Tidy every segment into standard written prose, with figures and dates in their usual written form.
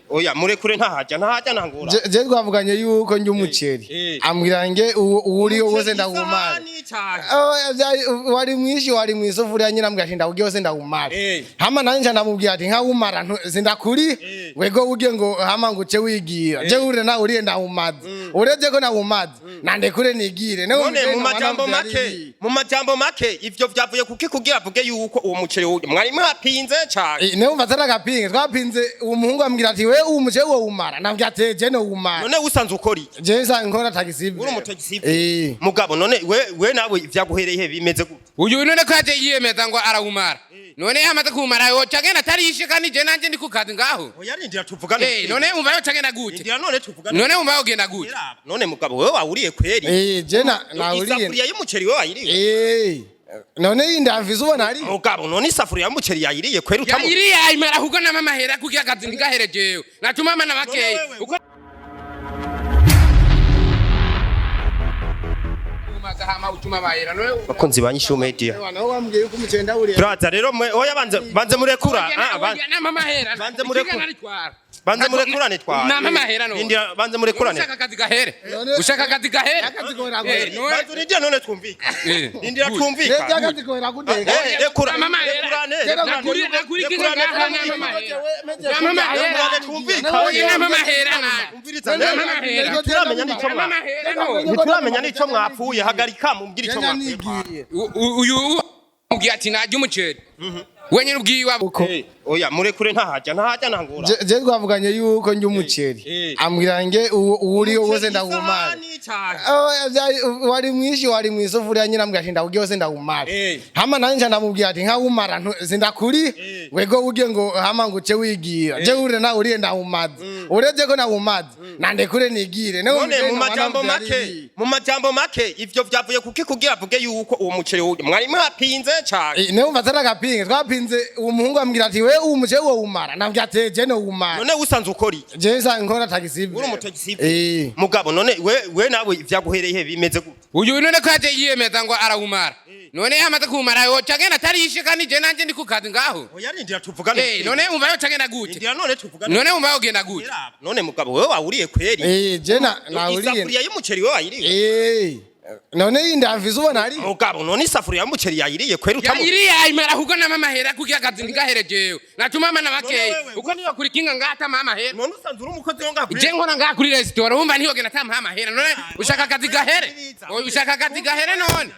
Oya, murekure, ntahajya, ntahajya, ntangura. Je twavuganye yuko njya umuceri, ambwira nge uwuriyo wose ndawumara. Isahani cane. Oh, wari mwinshi, wari mwisufuriya nyine, ambwira ati ndawurya wose, ndawumara. Hama nanje ndamubwira ati nkawumara sindakuri. Wego urye ngo hama ngo uce wigira, je ure na uriye ndawumaze, uretse ko nawumaze nandekure nigire. None mu majambo make, mu majambo make, ivyo vyavuye kuki kugira avuge yuko uwo muceri mwari mwapinze cane? Niwe umva atari agapinga twapinze. Uwo muhungu ambwira ati we uwo muceri wowumara, ndamubwira ati je nowumara. None usanzwe ukora iki? Je nsa nkora taxi. Uri umutagisi? Eh. Mugabo none we nawe vyaguhereye he, bimeze gute? Uyu none ko yaje yiyemeza ngo arawumara, none yamaze kuwumara yoca agenda atarishe, kandi je nanje ndi ku kazi ngaho. Oya, rindira tuvugane. None wumva yoca agenda gute? Rindira none tuvugane. None wumva yogenda gute? None mugabo wewe wawuriye kweri? Eh, je nawuriye. Isafuriya y'umuceri wewe wayiriye? Eh, none iyi ndamvise ubona ari Mugabo none isafuriya y'umuceri yayiriye kweri utamu Yayiriye ayimara, ahubwo nama amahera kugira akazi ntigahere jewe natuma amana makeya. None wewe- Uko hama utuma amahera none. Bakunzi ba Nyishu Media. Nawe wambwiye yuko umuceri ndawuriye. Brother, rero mwe oya, banze banze murekura. Ah, Nama amahera. Banze murekure. Ikiga naritwara. Banze murekurane twara. Nama amahera none. Rindira, banze murekurane. Ushaka akazi gahere. None- Ushaka akazi gahere. Akazi gahera None- Banze urindira none twumvika. Rindira Good. twumvika. Rero akazi guteka. Rekura. Nama amahera. Rekurane. Nakuri nakuri kinga ngaha nama amahera. Nama amahera. Rekurane twumvika. Oya, nama amahera na. Umviriza. Nama amahera. Ntituramenya n'ico Nama mwa amahera none. Ntituramenya n'ico mwapfuye, hagarika mumbwire ico mwapfuye. Nigiye. Uyu ubwiye ati najya umuceri. Wenyine ubwiye Uko Oya, murekure, ntahajya, ntahajya, ntangura. Je twavuganye yuko njya umuceri, ambwira nge uwuriyo wose ndawumara. Isahani cane. Oh, wari mwinshi, wari mwisufuriya nyine, ambwira ati ndawurya wose, ndawumara. Hama nanje ndamubwira ati nkawumara sindakuri. Wego urye ngo hama ngo uce wigira, je ure na uriye ndawumaze, uretse ko nawumaze nandekure nigire. None mu majambo make, mu majambo make, ivyo vyavuye kuki kugira avuge yuko uwo muceri mwari mwapinze cane? Niwe umva atari agapinga twapinze. Uwo muhungu ambwira ati we uwo muceri wowumara, ndamubwira ati je nowumara. None usanzwe ukora iki? Je nsa nkora taxi. Uri umutagisi? Eh. Mugabo none we nawe vyaguhereye he, bimeze gute? Uyu none ko yaje yiyemeza ngo arawumara, none yamaze kuwumara yoca agenda atarishe, kandi je nanje ndi ku kazi ngaho. Oya, rindira tuvugane. None wumva yoca agenda gute? Rindira none tuvugane. None wumva yogenda gute? None mugabo wewe wawuriye kweri? Eh, je nawuriye. Isafuriya y'umuceri wewe wayiriye? Eh, none iyi ndamvise ubona ari Mugabo none isafuriya y'umuceri yayiriye kweri utamu Yayiriye ayimara, ahubwo nama amahera kugira akazi ntigahere jewe natuma amana makeya. None wewe- Uko niyo kuri kinga ngaha atama amahera. None usanzwe uri umukozi wo ngaho? Je nkora ngaha kuri resitora, wumva ntiyogenda atamuha amahera. None ushaka akazi gahere? Oya, ushaka akazi gahere none?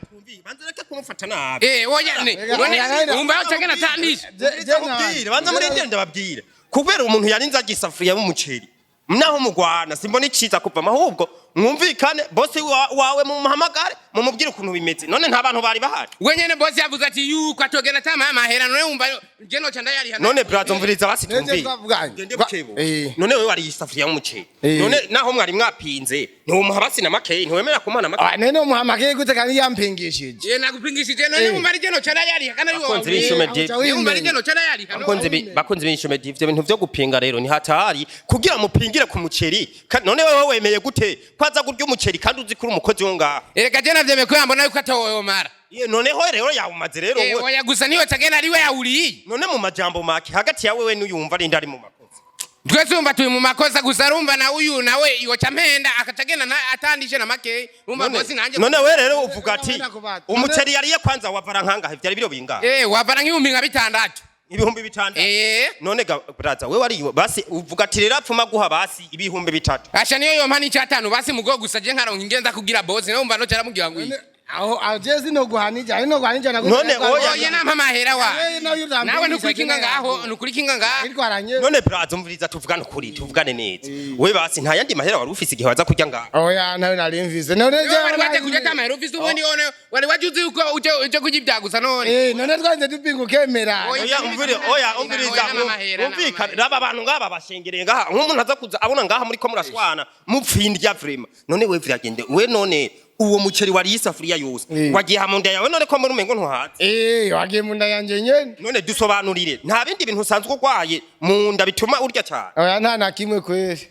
Banze reke kumufata nabi. Oya none Oya, wumva yoca agenda atandishe. Je Ndababwire, banza murindire ndababwire, kubera umuntu yarinze arya isafuriya y'umuceri naho mugwana simbona iciza kuvamo, ahubwo mwumvikane bosi wawe, mumuhamagare mumubwire ukuntu bimeze. None nta bantu bari bahari? We nyene bosi yavuze ati yuko atogenda atamuha amahera. None wumva je noca ndayariha? None brazo, mviriza basi Nje twumvire. twavuganye. Ngende bukebu. None wewe wariye isafuriya y'umuceri? None naho mwari mwapinze, ntiwomuha basi na makeyi? Ntiwemera kumuha na makeyi? Ah, none umuhamagaye gute kandi yampingishije? Nagupingishije none wumva ari je noca ndayariha kandi ari wowe. Bakunzi b'Ishume Aho uca Wumva ari je wimenya. noca ndayariha none. Bakunzi b'Ishume, ivyo bintu vyo gupinga rero ni hatari kugira mupingire ku muceri. None wewe wemeye gute ko aza kurya umuceri kandi uzi ko uri umukozi wo ngaho? Erega je navyemeye ko yambona yuko atawoyomara. Ye, noneho rero yawumaze rero we. Oya, gusa niyo cagenda ari we yawuriye. None mu majambo make, hagati ya wewe n'uyumva ari ndari mu makosa? Twese wumva turi mu makosa, gusa arumva na uyu nawe yoca mpenda akacagenda atandishe na makeyi, urumva bosi nanje. None we rero uvuga ati None kubata. umuceri yariye kwanza wavara nkangahe, vyari biro bingahe? Wavara nk'ibihumbi nka 6. 6000? None ga braza, we wariye basi uvuga ati rero apfuma guha basi 3000? Asha, niyo yompa n'icatanu basi, mugo gusa je nkaronka ingenza kugira bosi nawe, wumva noca aramubwira ngo iyi. Aho aho je sinoguhanija, ari noguhanija. None oya. Oya, nampa amahera wa. Nawe urampigisha. Nawe ntukurikinga ngaho, ntukurikinga ngaho. Itwaranye. None braza, umviriza, tuvugane ukuri, tuvugane neza. We basi nta yandi mahera wari ufise igihe waza kurya ngaho? Oya, nawe nari mvise none je. Wari waje kurya ata mahera ufise ubundi, one wari waje uzi yuko uje kurya ibya gusa none. None twanze dupinga ukemera. Oya. Oya, umvire, oya, umviriza. Oya, n'amahera, Umvikane. n'amahera. Raba abantu ngaba bashengereye ngaha, nk'umuntu aza kuza abona ngaha muri ko murashwana mupfindya vraiment. None we vyagende we, none uwo muceri wariye isafuriya yose wagiye mu nda yawe? None ko muri umengo ntuhaze? Wagiye mu nda yanje nyene. None dusobanurire, nta bindi bintu usanzwe urwaye mu nda bituma urya cyane? Oya, nta na kimwe kweri.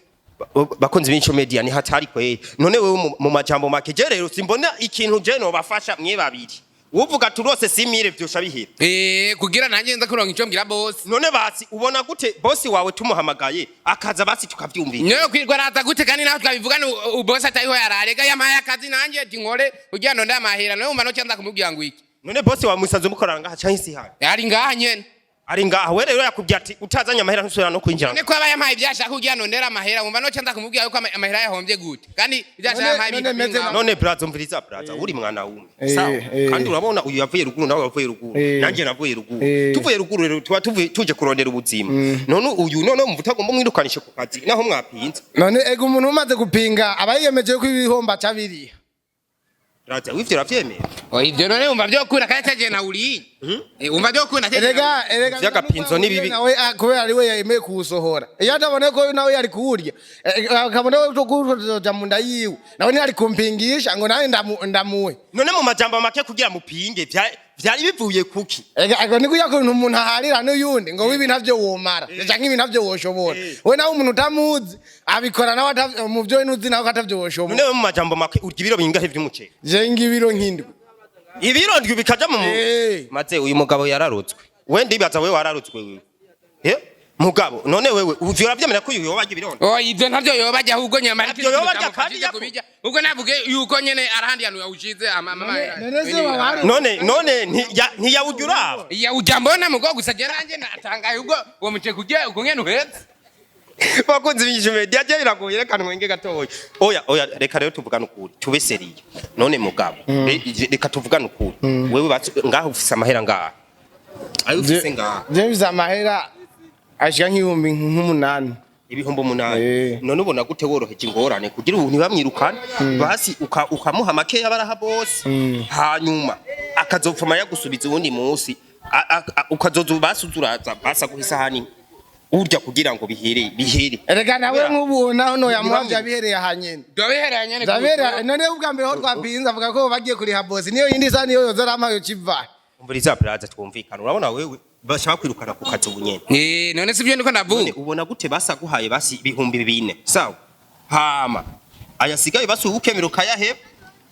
Bakunzi b'Inco Media, ni hatari kweri. None wewe mu majambo make, je rero simbona ikintu je nobafasha mwe babiri. Uvuga turose 6000 vyosha bihera. Eh, kugira nanjye nza kuronka ico mbwira boss. None basi ubona gute bosi wawe tumuhamagaye akaza, basi tukavyumvira? Nyo kwirwa araza gute kandi naho twabivugana boss atariho yararega yampaye akazi nanjye ati nkore kugira ngo ndamahera, nawe wumva noca nza kumubwira ngo iki? None bosi wawe musanzwe mukorana ngaha canke si hano? Ari ngaha nyene. Ari ngaha. We rero yakubwiye ati utazanye amahera ntusubira no kwinjira? None ko aba yampaye ibyo ashaka kugira ngo ndere amahera, wumva noca nza kumubwira yuko amahera yahombye gute kandi ibyo ashaka yampaye None bikaba? None braza, umviriza braza, uri mwana wume. Sawa? Eh. Kandi urabona uyu yavuye ruguru, nawe wavuye ruguru, nanjye navuye ruguru. Tuvuye ruguru rero tuba tuvuye tuje kurondera ubuzima. None uyu none umva utagomba umwirukanishe ku kazi naho mwapinze? None ega umuntu umaze gupinga aba yiyemeje ko ibihomba cabiriya. Braza, wivyo uravyemera? Oya, ibyo none wumva byokunda kandi atagiye nawe uriye. Eh, wumva byokunda atagiye. Erega Vy'agapinzo ni bibi. Nawe kubera ari we yemeye kuwusohora, iyo atabona ko nawe yari kuwurya, akabona ko kuja mu nda yiwe, nawe ntiyari kumpingisha ngo nawe ndamuwe. None mu majambo make, kugira mupinge vyari bivuye kuki? Ega ego ni kuya kuntu umuntu aharira n'uyundi ngo wibi ntavyo womara canke ibi ntavyo woshobora. We nawe umuntu utamuzi abikora nawe mu vyo nuzi nawe ko atavyo woshobora. None mu majambo make urya ibiro bingahe vy'umuceri? Je ngibiro nk'indwi. Ibiro ndwi bikaja mu Maze uyu mugabo yararutswe. We ndibaza we wararutswe wewe. Eh, mugabo none wewe uvyo uravyemera ko uyu yoba arya ibiro ndwi? Oya, ibyo ntabyo yoba ajya, ahubwo nyama Ntabyo yoba arya kandi kubijya ubwo navuge yuko nyene arahandi hantu yawushize None se waba None ntiyawurya uraba? Yawujya mbona mugo, gusa je nanjye natangaye ubwo uwo muceri kugira uko ngene uhetse. Bakunzi b'inyishu media, je biragoye, reka nwenge gatoya. Oya oya, reka rero tuvugane ukuri, tube sérieux. None mugabo, reka tuvugane ukuri. Wewe ngaho ufise amahera ngaha, ayo ufise ngaha? Je mfise amahera ashika nk'ibihumbi 8. 8000? Eh. None ubona gute woroheje ingorane kugira ubu ntibamwirukane, basi ukamuha makeya baraha bose, hanyuma akazopfuma yagusubiza uwundi munsi, ukazoza basi uzuraza basi aguha isahani urya kugira ngo bihere bihere. Erega nawe Kubera- nk'ubu naho noyamuha Ntibamwiruka. vyabihereye ahanyene. Dobihereye nyene. Zavera none ubwa mbere ho twapinze avuga ko bagiye kuriha bosi, niyo yindi sani yo yoza arampa yo kiva. Umviriza braza, twumvikana. Urabona wewe bashaka kwirukana ku kazi ubu nyene. Eh, none sivyo ndiko None ndavuga. ubona gute basaguhaye basi 4000, sawa, hama ayasigaye basi ukemera ukayaheba,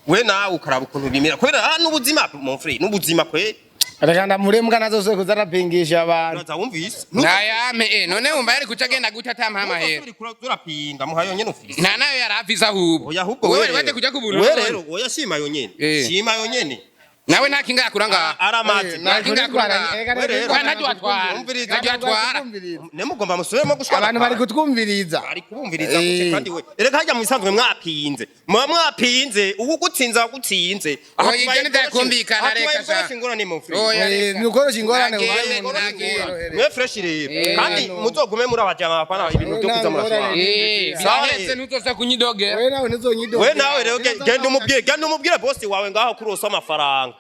we nawe ukaraba ukuntu bimera, kubera n'ubuzima mon frère, n'ubuzima kwe. Reka ndamurembwa nazo zose kuzarapingisha abantu. Uraza wumvise? Nayame, eh, none wumva yari kuca agenda gute atamuha amahera? Urapinga muha yonyene ufise. Nta nayo yari afise ahubwo. Oya, ahubwo wewe we waje kuja ku buntu. We None. rero oya, shima yonyene. Shima yonyene. Nawe nta kinga yakura ngaha. Aramazi. Nta kinga yakura ngaha. We rero. Wa ntajya watwara. Umviriza. Ntajya watwara. Nemugomba musubiremo gushwana. Abantu bari kutwumviriza. Ari kubumviriza gute? Kandi we reka hajya mu bisanzwe mwapinze, muba mwapinze, ubu gutsinze wagutsinze. Oya, ibyo ntibyakumvikana, reka sha. Ingorane mu free. Oya, Eh, reka. ni ukorosha ingorane. Nagende, ubaye nagende. Mwe fresh rero, kandi muzogume muri abajama, bapana ibintu byo kuza murashwana. Eh, Sawa. birahetse, ntuzosa kunyidogera. Wewe nawe ntuzonyidogera. We nawe rero genda umubwire bosi wawe ngaho kuri uso amafaranga.